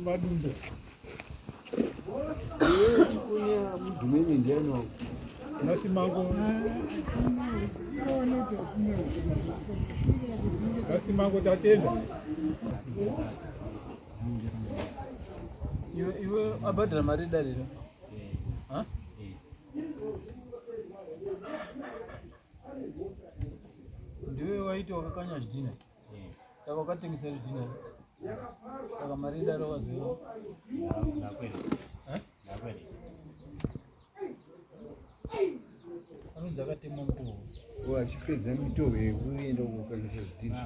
Madumbe. Iwewe chikunya mudhumeni ndiani wako? Masimango. Masimango tatenda. Iwe iwe abhadhara mari dariro. Ha? Ndiwe waiti wakakanya zvidhina. Saka wakatengesa zvidhina. Saka mari idaro wazoiwa. Anonzi akatemwa mutohwe. Achipedza mitohwe yekuenda kokanyisa zvidhina.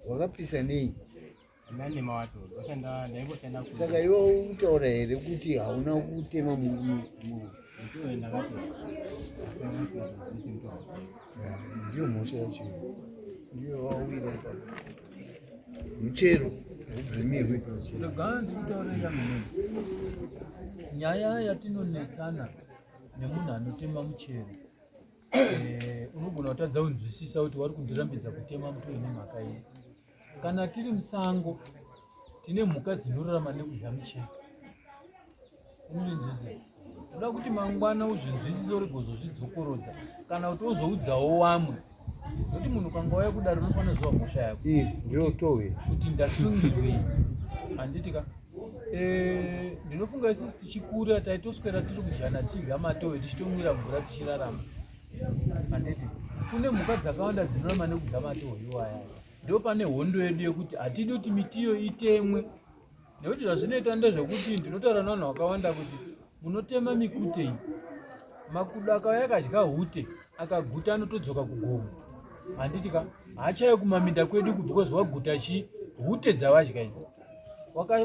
Wakapisa nei? Saka iwe utaura here kuti hauna kutema ndiyo mhosva yacho ndiyo wawira ipapo muchero haubvumirwe. Rega ndikutaurira mhene. Nyaya yatinonetsana nemunhu anotema muchero eh, unogona kutadza kunzwisisa kuti wari kundirambidza kutema muti nemhaka yei. Kana tiri musango tine mhuka dzinorarama nekudya michero. Unozvinzwisisa? Toda kuti mangwana uzvinzwisise urigozozvidzokorodza kana kuti uzoudzawo wamwe. Nokuti munhu ukangouya kudaro unofanira kuziva mhosva yako. Iri ndiro towe. Kuti ndasungirwei. Handiti ka? Eh, ndinofunga isusu tichikura taitoswera tiri kujana tichidya matowe tichitomwira mvura tichirarama. Handiti? Kune mhuka dzakawanda dzinorarama nekudya matowe iwaya. Ndo pane hondo yedu yekuti hatidi kuti mitiyo itemwe nekuti zvazvinoita ndezvekuti ndinotaura nevanhu vakawanda kuti munotema mikute iyi makudo akauya akadya hute akaguta anotodzoka kugomo handiti ka haachauya kumaminda kwedu ku because waguta chi hute dzavadya idzi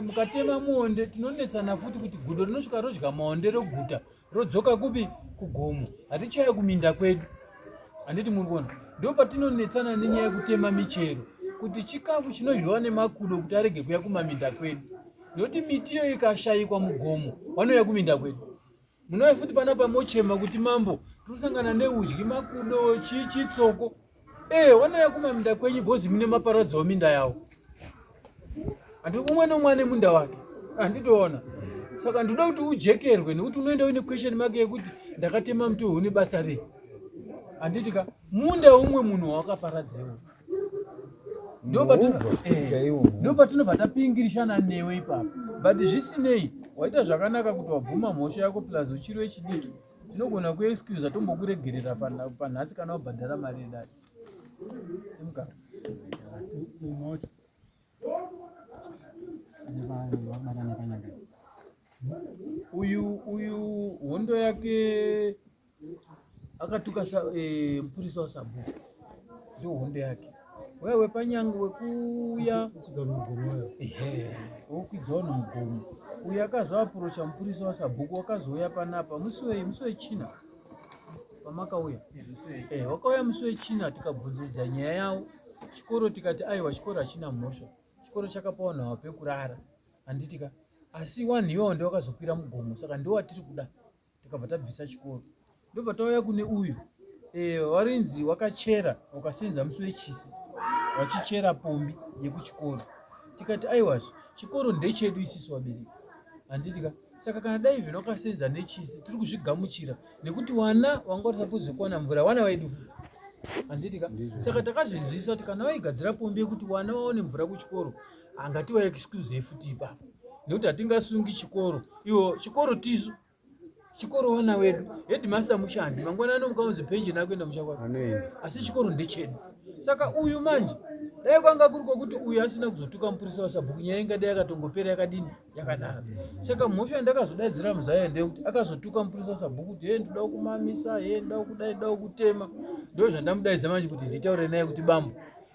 mukatema muonde tinonetsana futi kuti gudo rinosvika rodya maonde roguta rodzoka kupi kugomo hatichauya kuminda kwedu handiti muri kuona ndo patinonetsana nenyaya yekutema michero kuti chikafu chinodyiwa nemakudo kuti arege kuya kumaminda kwedu nekuti miti iyo ikashayikwa mugomo vanouya kuminda kwedu munouya futi panapa mochema kuti mambo tinosangana neudyi makudo chii chitsoko ee eh, wanouya kumaminda kwenyu bhozi mune maparadzawo minda yawo handi umwe neumwe ane munda wake handitoona saka ndinoda kuti ujekerwe nekuti unoenda uine question mark yekuti ndakatema muti une basa rei handiti ka munda umwe munhu wawakaparadza iwo ndopatinobva eh, tapingirishana newe ipapo but zvisinei waita zvakanaka kuti wabvuma mhosva yako plus uchiri wechidiki tinogona kuexcusa tombokuregerera panhasi kana wabhadhara mari yedare simuka uyu uyu hondo yake akatuka e, mupurisa wasabhuku ndo hondo yake wewe wepanyanga wekuuya ehe wokwidza vanhu mugomo uyu akazoapurocha mupurisa wasabhuku wakazouya panapa musi wei musi wechina pamakauya eh, wakauya musi wechina tikabvunzurudza nyaya yawo chikoro tikati aiwa chikoro hachina mhosva chikoro chakapa vanhu ava pekurara handiti ka asi wanhu iwawo ndiwo wakazokwira mugomo saka ndiwo watiri kuda tikabva tabvisa chikoro ndobva tauya kune uyu e, warinzi wakachera wakasenza musi wechisi wachichera pombi yekuchikoro tikati aiwazve chikoro ndechedu isisu vabereki handiti ka saka kana dai zvino wakasenza nechisi tiri kuzvigamuchira nekuti wana wanga uri suppose kuwana mvura wana wedu futi handiti ka saka takazvinzwisisa kuti kana waigadzira pombi yekuti wana waone mvura kuchikoro angatiwa excuse futi ipapo nekuti hatingasungi chikoro iwo chikoro tisu chikoro wana wedu headmaster mushandi mangwana ano mukaunzi pension akuenda musha kwake asi chikoro ndechedu saka uyu manje dai kwanga kuri kwekuti uyu asina kuzotuka mupurisa wasabhuku nyaya ingadai yakatongopera yakadini yakadaro saka mhosva yandakazodaidzira muzaya ndeyekuti akazotuka mupurisa sabhuku kuti hee ndoda kumamisa hee ndoda kudai ndoda kutema ndo zvandamudaidza manje kuti nditaure naye kuti bambo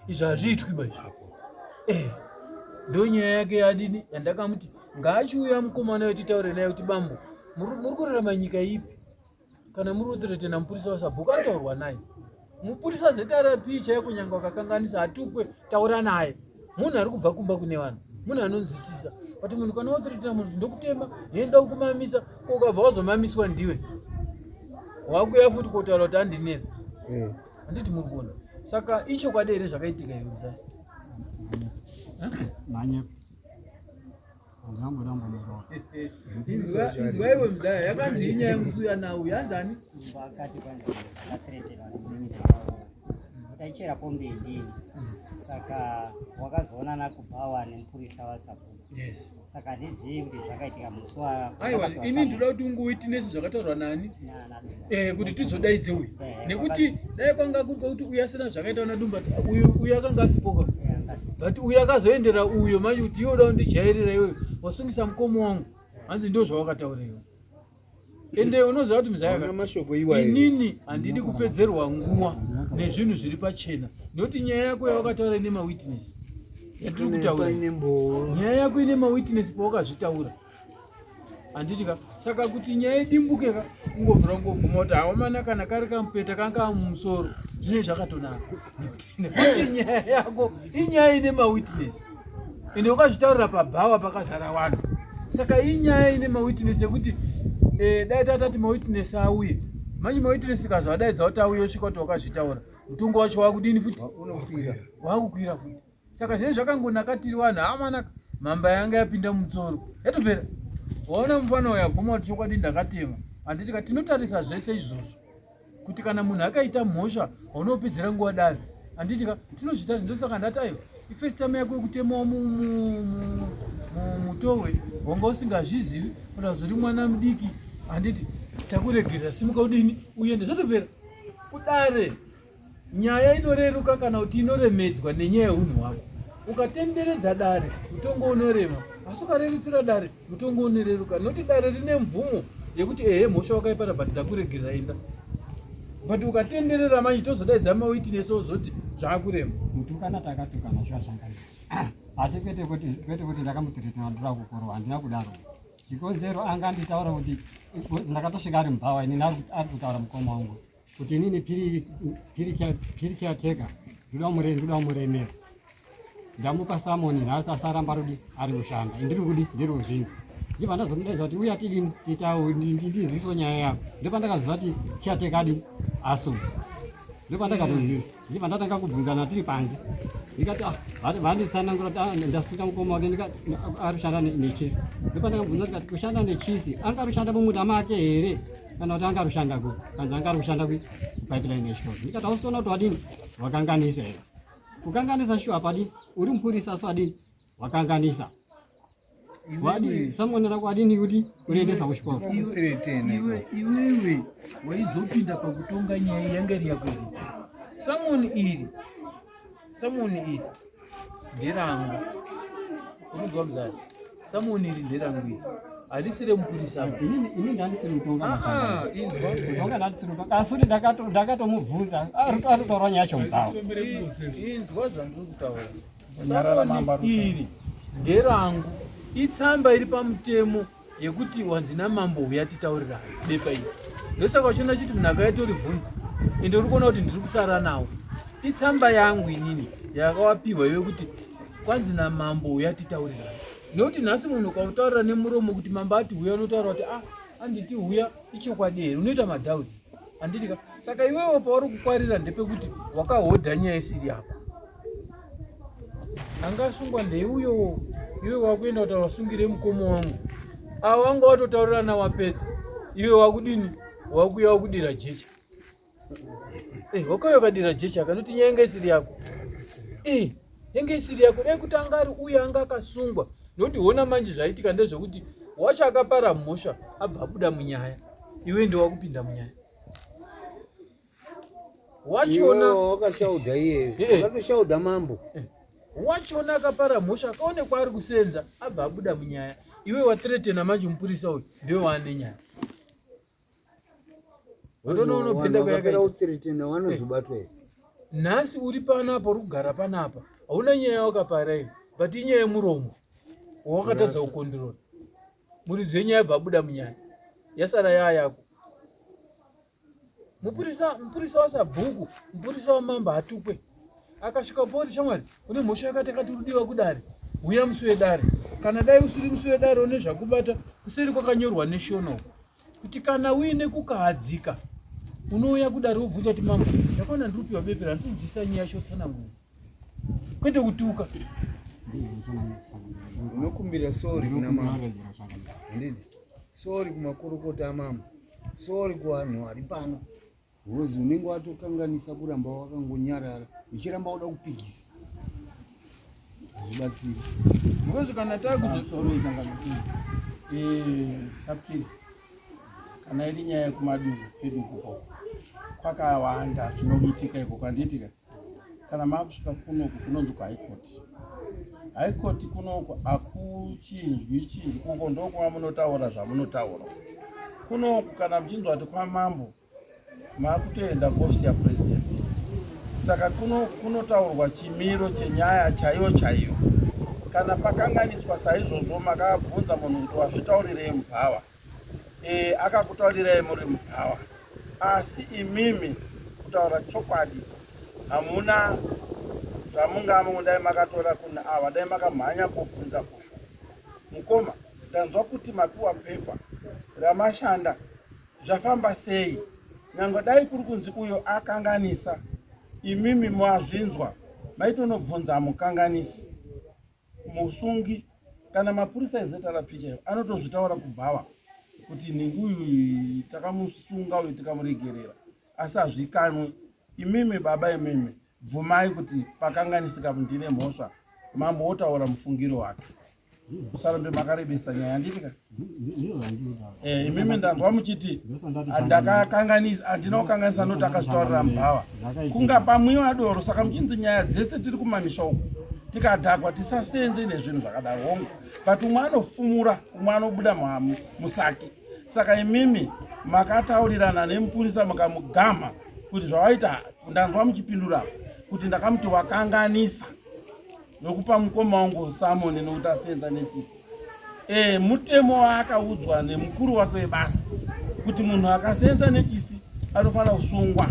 izvi hazviitwi ba izvi eh ndo nyaya yake yadini yandakamuti ngaachiuya mukomana uyo titaure naye kuti bambo muri kurarama nyika ipi kana muri kuthreatena mupurisa wasabhuku anotaurwa naye mupurisa zrp chaiyo kunyange wakakanganisa hatukwe taura naye munhu ari kubva kumba kune vanhu munhu anonzwisisa but munhu kana wathreatena munhu ndokutema yenda kumamisa ko ukabva wazomamiswa ndiwe wakuya futi kotaura kuti andinera eh. handiti muri kuona. Saka ichokwadi here zvakaitika iwe mzaya? Manyepo. Handina kumborova. Inzwa iwe mzaya, yakanzi inyaya yemusuya nhau yanzi ani? Vakati kwanzi ndakatereterwa nemunin'ina wavo ndaichera pombi inini, saka wakazoonana kubhawa nemupurisa wasabhuku. Yes. Saka handizivi kuti zvakaitika musi wa Aiwa, ini ndinoda kuti ungowitness zvakataurwa nani kuti tizodaidze uyu, nekuti dai kwanga kuri kwakuti uyu asina zvakaita una Dumba, uyu uyu akanga asipoka, but uyu akazoendera uyo manje kuti iwe uda kundijairira, iwewe wasungisa mukoma wangu, hanzi ndo zvawakataura iwe. Ende unoziva kuti muzaya Hauna mashoko iwayo. Inini handidi kupedzerwa nguva nezvinhu zviri pachena, nekuti nyaya yako yawakataura ine mawitness yatiri kutaura. Paine mboo. Nyaya yako ine mawitness pawakazvitaura, handiti ka? Saka kuti nyaya idimbuke ka, kungobvira kungobvuma kuti haumana kana kari kamupeta kanga mumusoro, zvinenge zvakatonaka, nekuti nyaya yako inyaya ine mawitness, ende wakazvitaurira pabhawa pakazara vanhu. Saka inyaya ine mawitness yekuti dai tatati mawitness auye manje, mawitness kazoadaidza kuti auye, osvika kuti wakazvitaura, mutongo wacho wakudini futi? Unokwira. Wakukwira futi. Saka zvinenge zvakangonaka tiri vanhu hamanaka, mhamba yanga yapinda mutsoro yatopera. Waona mufana uyo abvuma kuti chokwadi ndakatema, handiti ka? Tinotarisa zvese izvozvo kuti kana munhu akaita mhosva haunopedzera nguva dare, handiti ka? Tinozvita. Ndosaka ndati aiwa, ifirst time yako yekutemawo mutowe, wanga usingazvizivi, unazori mwana mudiki, handiti? Takuregerera, simuka udini, uende, zvotopera. Kudare nyaya inoreruka kana kuti inoremedzwa nenyaya yeunhu hwako. Ukatenderedza dare, mutongo unorema, asi ukarerutsira dare, mutongo unoreruka, nokuti dare rine mvumo yekuti ehe, mhosva wakaipara, but ndakuregerera, enda. But ukatenderera manje, tozodaidza mawitness, ozoti zvaakurema. Kutukana takatukana zvazvakanaka, asi kwete kuti ndakamuthreatena ndoda kukurova, handina kudaro. Chikonzero anga anditaura kuti ndakatosvika ari mubhawa, inini ari kutaura mukoma wangu kuti inini Phiri caretaker ndoda kumuremera, ndamupa summon nhasi, asaramba rudi ari kushanda, ndiri kudi ndiri kuzvinzi. Ndibva ndazomudaidza kuti uya tidini, ndinzwiso nyaya yako. Ndopandakaziva kuti caretaker adi asungwa, ndopandakatozvizwa. Ndibva ndatanga kubvunzana tiri panze, ndikati ah, vanditsanangura kuti ah, ndasunga mukoma wake, ndikati ari kushanda nechisi. Ndopandakabvunza ndikati kushanda nechisi, anga ari kushanda mumunda make here kana kuti anga ari kushanda ku? Kanzi anga ari kushanda kupipeline yechikoro. Ndikati hausi kuona kuti wadini, wakanganisa here? Kukanganisa shuwa padini, uri mupurisa, asi wadini, wakanganisa, wadi summon rako wadini kuti uriendesa kuchikoro? Threaten. Iwewe waizopinda pakutonga nyaya yanga iri yako iri. Summon iri, summon iri nderangu, unonzwa muzari? Summon iri nderangu, iri harisi remupurisa. Inini ndandisiri kutonga. Ah, Mashanga inzwa. Kutonga ndandisiri kutonga, asi kuti ndakatomubvunza ari kutaura nyaya yacho mubhawa. Inzwa zvandiri kutaura. Summon iri nderangu, itsamba iri pamutemo yekuti wanzi namambo uya titaurira bepa iri. Ndosaka uchiona chiti munhu akaitoribvunza, ende uri kuona kuti ndiri kusara nawo. Itsamba yangu inini yakawapiwa iwe kuti kwanzi namambo uya titaurirana, nekuti nhasi munhu ukautaurira nemuromo kuti mambo ati huya, unotaura kuti ah, anditi huya, ichokwadi here? Unoita madoubts, handiti ka? Saka iwewo pauri kukwarira ndepekuti wakahodha nyaya isiri yako. Angasungwa ndeuyowo, iwe wakuenda kuti wasungire mukoma wangu, ava wanga watotaurirana wapedza, iwe wakudini? Wakuya wakudira jecha. Wakauya ukadira jecha kanoti nyaya yanga isiri yako. Yange isiri yako. Dai kuti anga ari uyo anga akasungwa, nekuti hona manje zvaitika ndezvekuti wacho akapara mhosva abva abuda munyaya, iwe ndiwakupinda munyaya wachona. Iwewe wakashaudha iyeyo. Wakatoshaudha mambo. Wachona akapara mhosva akaonekwa ari kusenza abva abuda munyaya, iwe wathreatena manje mupurisa uyu, ndiwe waane nyaya. Watoona unopinda Vakapera kwayakaita. kuthreatena vanozobatwa here? Nhasi uri panapa, uri kugara panapa, hauna nyaya yakapara iwe, but inyaya yemuromo wawakatadza kucontrola. Muridzi wenyaya yabva abuda munyaya, yasara yaa yako. Mupurisa, mupurisa wasabhuku, mupurisa wamambo hatukwe. Akasvika pori, shamwari, une mhosva yakati akati, urudiwa kudare, uya musi wedare. Kana dai usiri musi wedare, une zvakubata kuseri kwakanyorwa neshona uko kuti kana uine kukahadzika. Unouya kudare wobvunza kuti mambo, ndakaona ndiri kupiwa bepe randiri kunzwisisa nyaya yacho tsanangura. Kwete kutuka. Unokumbira sorry kuna mambo. Handiti? Sorry kumakorokota amambo. Sorry kuvanhu vari pano. Because unenge watokanganisa kuramba wakangonyarara uchiramba uda kupikisa. Hazvibatsiri. Because kana takuzosoroi eh, sapiri kana iri nyaya yekumadunhu kwedu ukoko kwakawanda zvinoitika ikoko handiitika kana maakusvika kunoku kunonzi kuhigh court. High court kunoku hakuchinjwi chinjwi uko ndokuva munotaura zvamunotaura kunoku. Kana muchinzwa kuti kwamambo maakutoenda kuofisi yapresident, saka kuno kunotaurwa chimiro chenyaya chaiyo chaiyo. Kana pakanganiswa saizvozvo, makabvunza munhu kuti wazvitaurirei mubhawa, akakutaurirai muri mubhawa, asi imimi kutaura chokwadi hamuna zvamungamo. Dai makatora kuna ava, dai makamhanya kubvunza kusho, mukoma, ndanzwa kuti mapiwa pepa ramashanda, zvafamba sei? Nyange dai kuri kunzi uyo akanganisa, imimi mazvinzwa, maitonobvunza mukanganisi, musungi. Kana mapurisa eZRP chaivo anotozvitaura kubhawa kuti nhingi uyu takamusunga, uyu tikamuregerera, asi hazvikanwi. Imimi baba, imimi bvumai kuti pakanganisika, ndine mhosva. Mambo wotaura mufungiro wake. Usarambe makarebesa nyaya, handitika? Imimi ndanzwa muchiti ndakakanganisa, handina kukanganisa noti akazvitaurira mubhawa kunga pamwiwa doro. Saka muchinzi nyaya dzese tiri kumamisha uku tikadhakwa, tisasenze nezvinhu zvakadaro. Hongu, but umwe anofumura, umwe anobuda musaki. Saka imimi makataurirana nemupurisa, mukamugama kuti zvawaita, ndanzwa muchipindura kuti ndakamuti wakanganisa nokupa mukoma wangu samoni nokuti asenza nechisi. Mutemo waakaudzwa nemukuru wake webasa kuti munhu akasenza nechisi anofanira kusungwa.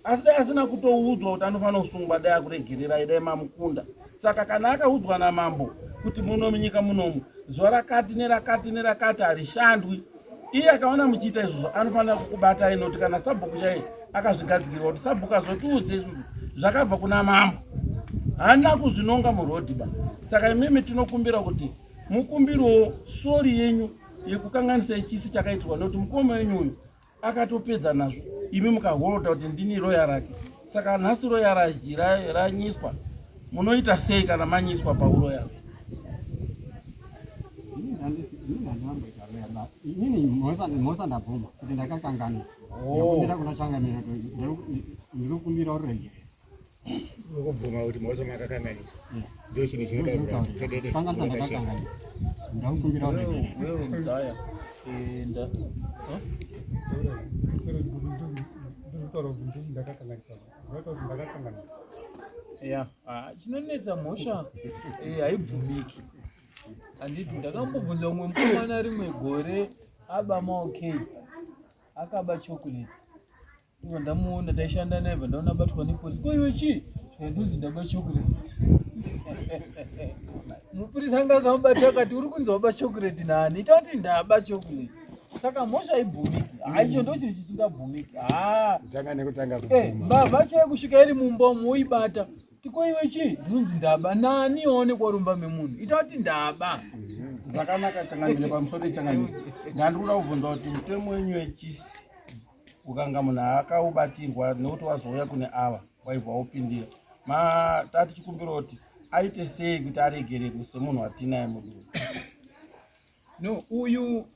Asi dai asina kutoudzwa kuti anofanira kusungwa, dai akuregererai, dai mamukunda. Saka kana akaudzwa namambo kuti muno munyika munomu zuva rakati nerakati nerakati harishandwi, iye akaona muchiita izvozvo, anofanira kukubatai, nokuti kana sabhuku chaiye akazvigadzikirwa kuti sabhuku azotiudze izvozvo zvakabva kuna mambo, haana kuzvinonga murodhi ba. Saka imimi tinokumbira kuti mukumbirewo sorry yenyu yekukanganisa ichisi chakaitirwa, nekuti mukoma wenyu uyu akatopedza nazvo, imi mukaholda kuti ndini roya rake. Saka nhasi roya ranyiswa, munoita sei kana manyiswa pauroya? Inini mhosva ndabvuma kuti ndakakanganisa. Ndinokumbira kuna changamire, ndiri kukumbira uregerero. Kubvuma kuti mhosva makakanganisa ndio chinhu chinotaura kuti kedede. Kanganisa, ndakakanganisa, ndakukumbira uregerero. Wewe mzaya, nda Ndikutaura kuti ndakakanganisa, ndakaita kuti ndakakanganisa. Ya, chinonetsa mhosva haibvumiki, handiti? Ndakambobvunza umwe mukomana rimwe gore, aba maOK, akaba chocolate. Ndobva ndamuona, taishanda naye, bva ndaona abatwa nepolisi. Ko iwe chii? Zvanduzi ndaba chocolate. Mupurisa anga akamubata akati, uri kunzi waba chocolate nani? Ita kuti ndaba chocolate. Saka mhosva haibvumiki. Haicho ndo chinhu chisingabvumiki. Kutanga nekutanga kubvuma. Mbavha chaiyo kusvika iri mumba umu, woibata, tiko iwe chii? Ndinonzi ndaba nani? Waonekwa rumba memunhu, ita kuti ndaba. Zvakanaka changamire. Pamusoro changamire, ndandiri kuda kubvunza kuti mutemo wenyu wechisi, ukanga munhu akaubatirwa nekuti wazouya kune ava waibva waupindira, tati chikumbiro kuti aite sei kuti aregererwe semunhu watinaye mudunhu? No,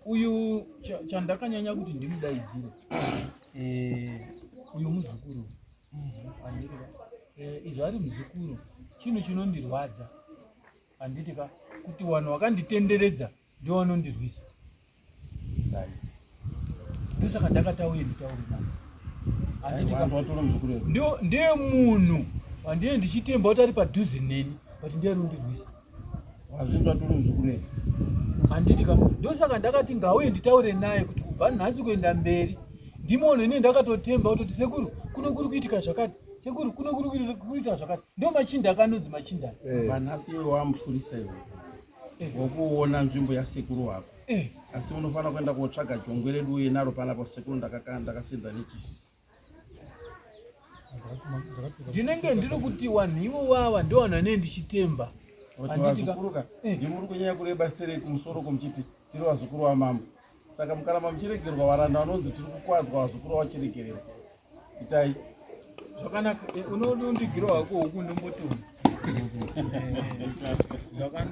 uyu chandakanyanya kuti ndimudaidzire, uyu muzukuru, handiti ka? Izvo ari muzukuru, chinhu chinondirwadza, handiti ka, kuti vanhu vakanditenderedza ndio vanondirwisa. Ndosaka ndakatauye nditaure navo, handiti ka? Watora muzukuru wedu. Ndiye munhu wandiye ndichitemba kuti ari padhuze neni, but ndiye ari kundirwisa. Wazvinzwa, tore muzukuru wedu. Handiti ka? Ndosaka ndakati ngauye nditaure naye kuti kubva nhasi kuenda mberi ndimuone. Ini ndakatotemba kutoti sekuru, kuno kuri kuitika zvakati, sekuru, kuno kuri kuitika zvakati. Ndo machinda akanonzi machinda. Panhasi iwe wamupurisa iwe wokuona nzvimbo yasekuru wako. Asi unofanira kuenda kotsvaga jongwe redu uye naro panapa sekuru ndakasenza nechisi. Ndinenge ndiri kuti wanhu ivo vava ndowanhu anee ndichitemba. Vazukuru ka ndimi muri kunyanya kureba stereki kumusoro kumuchiti tiri vazukuru vamambo. Saka mukaramba muchiregerwa varanda vanonzi tiri kukwadzwa vazukuru vachiregererwa. Itai zvakanaka. Unondigirawo hako huku ndombotoona. Zvakanaka.